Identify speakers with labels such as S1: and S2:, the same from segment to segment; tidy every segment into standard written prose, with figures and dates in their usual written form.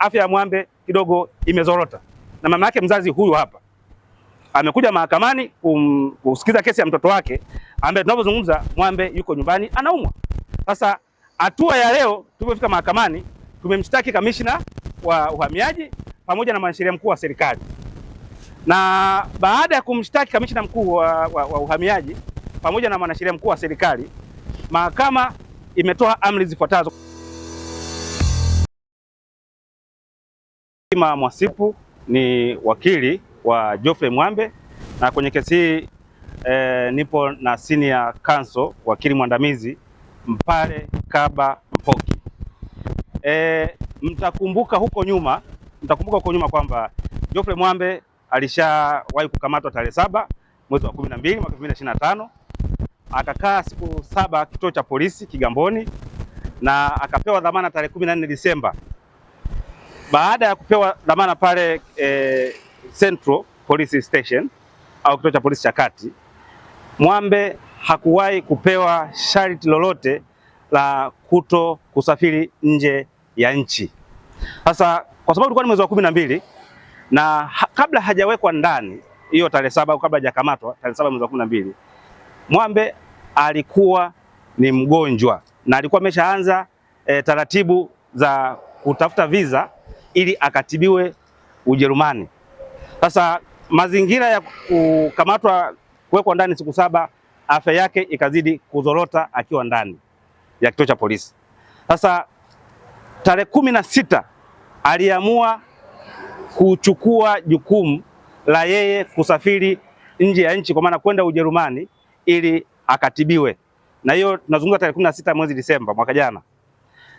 S1: afya ya Mwambe kidogo imezorota, na mama yake mzazi huyu hapa amekuja mahakamani kusikiza kesi ya mtoto wake ambaye tunavyozungumza Mwambe yuko nyumbani anaumwa. Sasa hatua ya leo tulipofika mahakamani, tumemshtaki kamishna wa uhamiaji pamoja na mwanasheria mkuu wa serikali, na baada ya kumshtaki kamishna mkuu wa uhamiaji pamoja na mwanasheria mkuu wa serikali, mahakama imetoa amri zifuatazo. Mwasipu ni wakili wa Geoffrey Mwambe na kwenye kesi hii nipo na senior counsel wakili mwandamizi Mpale Kaba Mpoki. Mtakumbuka huko nyuma, mtakumbuka huko nyuma kwamba Geoffrey Mwambe alishawahi kukamatwa tarehe 7 mwezi wa 12 mwaka 2025, akakaa siku 7 kituo cha polisi Kigamboni na akapewa dhamana tarehe 14 Disemba. Baada ya kupewa dhamana pale Central Police Station au kituo cha polisi cha kati, Mwambe hakuwahi kupewa sharti lolote la kuto kusafiri nje ya nchi. Sasa kwa sababu ilikuwa ni mwezi wa 12 na kabla hajawekwa ndani hiyo tarehe 7 au kabla hajakamatwa tarehe 7 mwezi wa 12, Mwambe alikuwa ni mgonjwa na alikuwa ameshaanza taratibu za kutafuta visa ili akatibiwe Ujerumani. Sasa mazingira ya kukamatwa, kuwekwa ndani siku 7, afya yake ikazidi kuzorota akiwa ndani ya kituo cha polisi. Sasa tarehe 16 aliamua kuchukua jukumu la yeye kusafiri nje ya nchi, kwa maana kwenda Ujerumani ili akatibiwe, na hiyo tunazungumza tarehe 16 mwezi Disemba mwaka jana.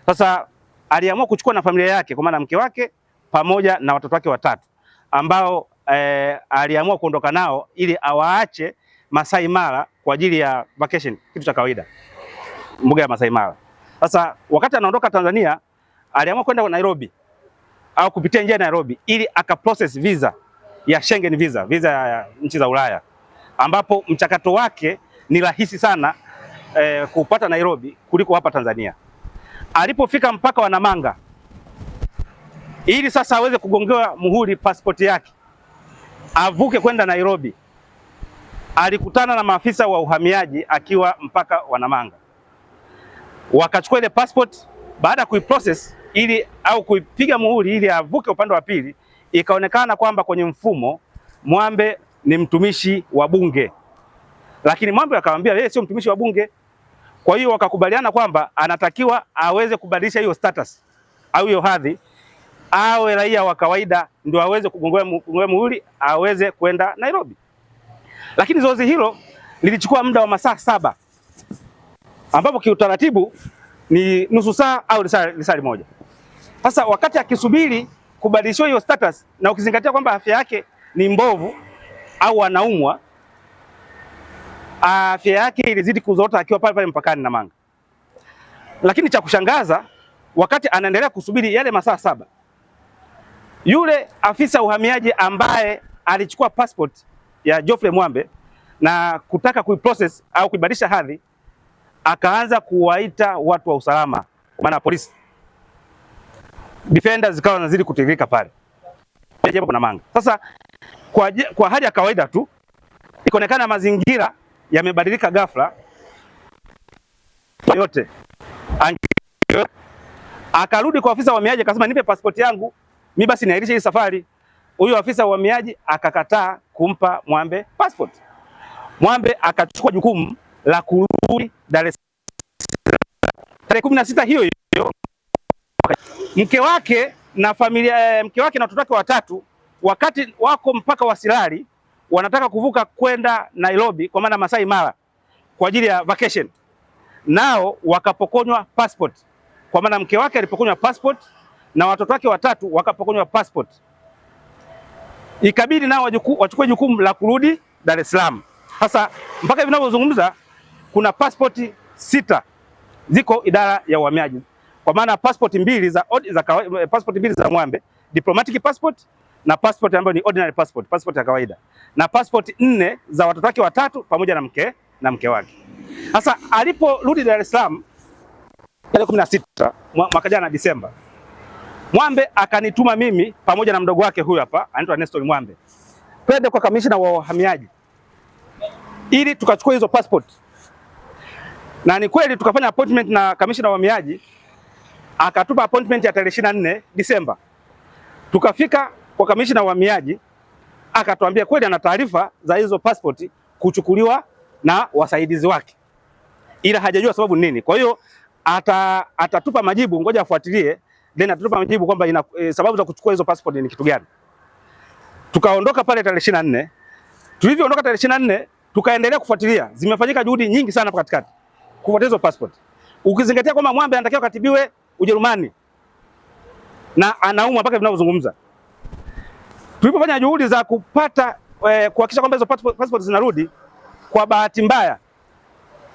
S1: Sasa aliamua kuchukua na familia yake, kwa maana mke wake pamoja na watoto wake watatu ambao aliamua kuondoka nao ili awaache Masai Mara kwa ajili ya vacation, kitu cha kawaida, mbuga ya Masai Mara. Sasa wakati anaondoka Tanzania aliamua kwenda Nairobi au kupitia njia ya Nairobi ili aka process visa ya Schengen visa, visa ya nchi za Ulaya, ambapo mchakato wake ni rahisi sana kupata Nairobi kuliko hapa Tanzania. Alipofika mpaka wa Namanga ili sasa aweze kugongewa muhuri passport yake avuke kwenda Nairobi, alikutana na maafisa wa uhamiaji akiwa mpaka wa Namanga, wakachukua ile passport. Baada ya kuiprocess ili au kuipiga muhuri ili avuke upande wa pili, ikaonekana kwamba kwenye mfumo Mwambe ni mtumishi wa bunge, lakini Mwambe akamwambia yeye sio mtumishi wa bunge. Kwa hiyo wakakubaliana kwamba anatakiwa aweze kubadilisha hiyo status au hiyo hadhi, awe raia wa kawaida ndio aweze kugongewa muhuri aweze kwenda Nairobi. Lakini zoezi hilo lilichukua muda wa masaa 7, ambapo kiutaratibu ni nusu saa au lisaa moja. Sasa wakati akisubiri kubadilishiwa hiyo status, na ukizingatia kwamba afya yake ni mbovu au anaumwa, afya yake ilizidi kuzorota akiwa pale pale mpakani Namanga. Lakini cha kushangaza, wakati anaendelea kusubiri yale masaa 7, yule afisa uhamiaji ambaye alichukua passport ya Geoffrey Mwambe na kutaka kuiprocess au kuibadilisha hadhi, akaanza kuwaita watu wa usalama, maana polisi, defenders zikawa zinazidi kutiririka pale Namanga. Sasa kwa hali ya kawaida tu ikaonekana mazingira yamebadilika ghafla yote. Akarudi kwa afisa wa uhamiaji akasema, nipe passport yangu mimi basi niahirishe hii safari. Huyo afisa wa uhamiaji akakataa kumpa Mwambe passport. Mwambe akachukua jukumu la kurudi Dar es Salaam tarehe 16 hiyo hiyo. Mke wake na familia, mke wake na watoto wake watatu, wakati wako mpaka wa Sirari wanataka kuvuka kwenda Nairobi, kwa maana Masai Mara kwa ajili ya vacation, nao wakapokonywa passport. Kwa maana mke wake alipokonywa passport na watoto wake watatu wakapokonywa passport. Ikabidi nao wachukue jukumu la kurudi Dar es Salaam. Sasa mpaka hivi ninavyozungumza kuna passport 6 ziko idara ya uhamiaji, kwa maana passport 2 za passport 2 za Mwambe, diplomatic passport na passport ambayo ni ordinary passport, passport ya kawaida, na passport 4 za watoto wake watatu pamoja na mke wake. Sasa aliporudi Dar es Salaam tarehe 16 mwaka jana Disemba, Mwambe akanituma mimi pamoja na mdogo wake huyu hapa anaitwa Nestor Mwambe, twende kwa kamishna wa uhamiaji ili tukachukua hizo passport, na ni kweli tukafanya appointment na kamishna wa uhamiaji, akatupa appointment ya tarehe 24 Disemba. Tukafika kwa kamishna wa uhamiaji akatuambia kweli ana taarifa za hizo passport kuchukuliwa na wasaidizi wake, ila hajajua sababu nini. Kwa hiyo atatupa majibu, ngoja afuatilie, then atatupa majibu kwamba sababu za kuchukua hizo passport ni kitu gani. Tukaondoka pale tarehe 24. Tulivyoondoka tarehe 24 tukaendelea kufuatilia, zimefanyika juhudi nyingi sana hapo katikati kufuatilia hizo passport, ukizingatia kwamba Mwambe anatakiwa katibiwe Ujerumani na anaumwa mpaka tunavyozungumza. Tulipofanya juhudi za kupata kuhakikisha kwamba hizo passport zinarudi, kwa bahati mbaya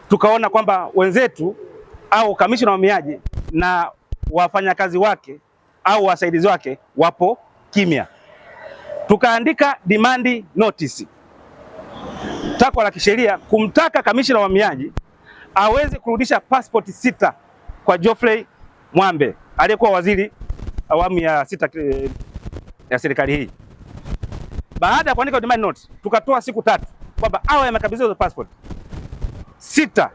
S1: tukaona kwamba wenzetu au kamishna wa uhamiaji na wafanyakazi wake au wasaidizi wake wapo kimya. Tukaandika demand notice, takwa la kisheria kumtaka kamishna wa uhamiaji aweze kurudisha passport 6 kwa Geoffrey Mwambe aliyekuwa waziri awamu ya 6 ya serikali hii. Baada ya kuandika demand notice, tukatoa siku 3 kwamba awe amekabidhiwa hizo passport 6,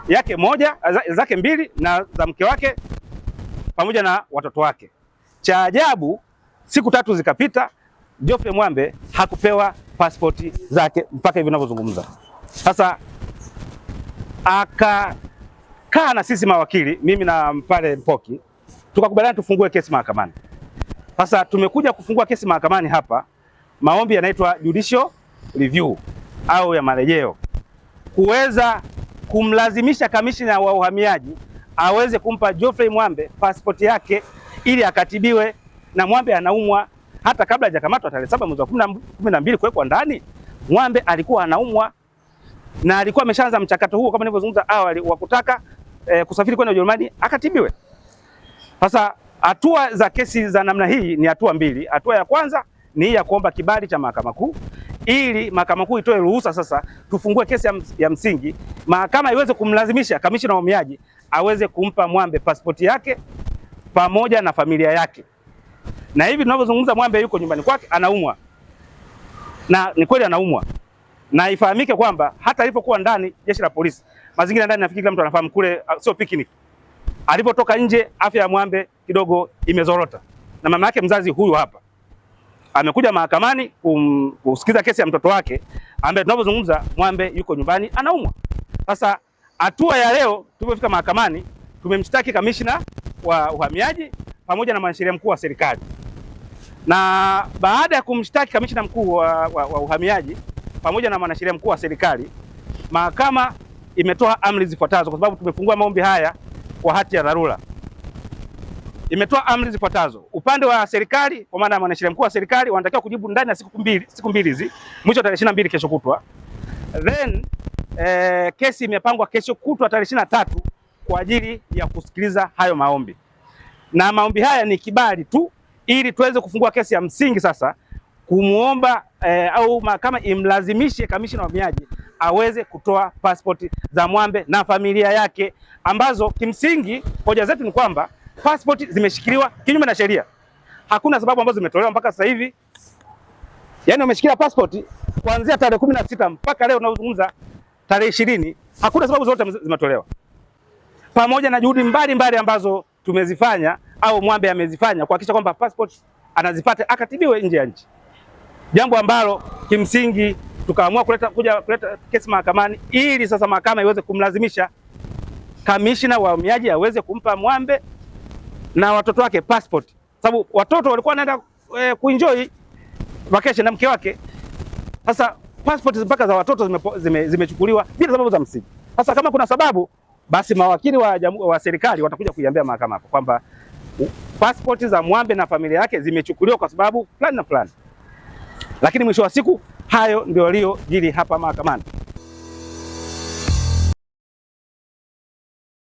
S1: yake moja, zake 2 na za mke wake pamoja na watoto wake. Cha ajabu, siku 3 zikapita, Geoffrey Mwambe hakupewa passport zake mpaka hivi ninavyozungumza. Sasa akakaa na sisi mawakili, mimi na Mpale Mpoki, tukakubaliana tufungue kesi mahakamani. Sasa tumekuja kufungua kesi mahakamani hapa, maombi yanaitwa judicial review au ya marejeo, kuweza kumlazimisha kamishna wa uhamiaji aweze kumpa Geoffrey Mwambe passport yake ili akatibiwe. Na Mwambe anaumwa, hata kabla hajakamatwa tarehe 7 mwezi wa 12 kuwekwa ndani, Mwambe alikuwa anaumwa na alikuwa ameshaanza mchakato huo kama nilivyozungumza awali wa kutaka kusafiri kwenda Ujerumani akatibiwe. Sasa hatua za kesi za namna hii ni hatua mbili. Hatua ya kwanza ni ya kuomba kibali cha Mahakama Kuu ili Mahakama Kuu itoe ruhusa sasa tufungue kesi ya msingi, mahakama iweze kumlazimisha kamishna wa uhamiaji aweze kumpa Mwambe pasipoti yake pamoja na familia yake. Na hivi tunavyozungumza, Mwambe yuko nyumbani kwake anaumwa, na ni kweli anaumwa. Na ifahamike kwamba hata alipokuwa ndani jeshi la polisi, mazingira ndani nafikiri kila mtu anafahamu kule sio picnic. Alipotoka nje afya ya Mwambe kidogo imezorota, na mama yake mzazi huyu hapa amekuja mahakamani kusikiza kesi ya mtoto wake ambaye tunavyozungumza Mwambe yuko nyumbani anaumwa. Sasa hatua ya leo tulipofika mahakamani, tumemshtaki kamishna wa uhamiaji pamoja na mwanasheria mkuu wa serikali. Na baada ya kumshtaki kamishna mkuu wa uhamiaji pamoja na mwanasheria mkuu wa serikali, mahakama imetoa amri zifuatazo, kwa sababu tumefungua maombi haya kwa hati ya dharura. Imetoa amri zifuatazo. Upande wa serikali, kwa maana ya mwanasheria mkuu wa serikali, wanatakiwa kujibu ndani ya siku mbili hizi, mwisho tarehe 22 kesho kutwa. Then kesi imepangwa kesho kutwa tarehe 23 kwa ajili ya kusikiliza hayo maombi. Na maombi haya ni kibali tu ili tuweze kufungua kesi ya msingi sasa kumuomba au mahakama imlazimishe kamishna wa uhamiaji aweze kutoa passport za Mwambe na familia yake, ambazo kimsingi hoja zetu ni kwamba passport zimeshikiliwa kinyume na sheria. Hakuna sababu ambazo zimetolewa mpaka sasa hivi. Yaani wameshikilia passport kuanzia tarehe 16 mpaka leo tunazungumza tarehe 20, hakuna sababu zote zimetolewa. Pamoja na juhudi mbalimbali ambazo tumezifanya au Mwambe amezifanya kuhakikisha kwamba passport anazipata akatibiwe nje ya nchi. Jambo ambalo kimsingi tukaamua kuleta kesi mahakamani ili sasa mahakama iweze kumlazimisha kamishna wa uhamiaji aweze kumpa Mwambe na watoto wake passport, sababu watoto walikuwa wanaenda kuenjoy vacation na mke wake. Sasa passport mpaka za watoto zimechukuliwa bila sababu za msingi. Sasa kama kuna sababu, basi mawakili wa serikali watakuja kuiambia mahakama hapo kwamba passport za Mwambe na familia yake zimechukuliwa kwa sababu fulani na fulani. Lakini mwisho wa siku hayo ndio yaliyojiri hapa mahakamani.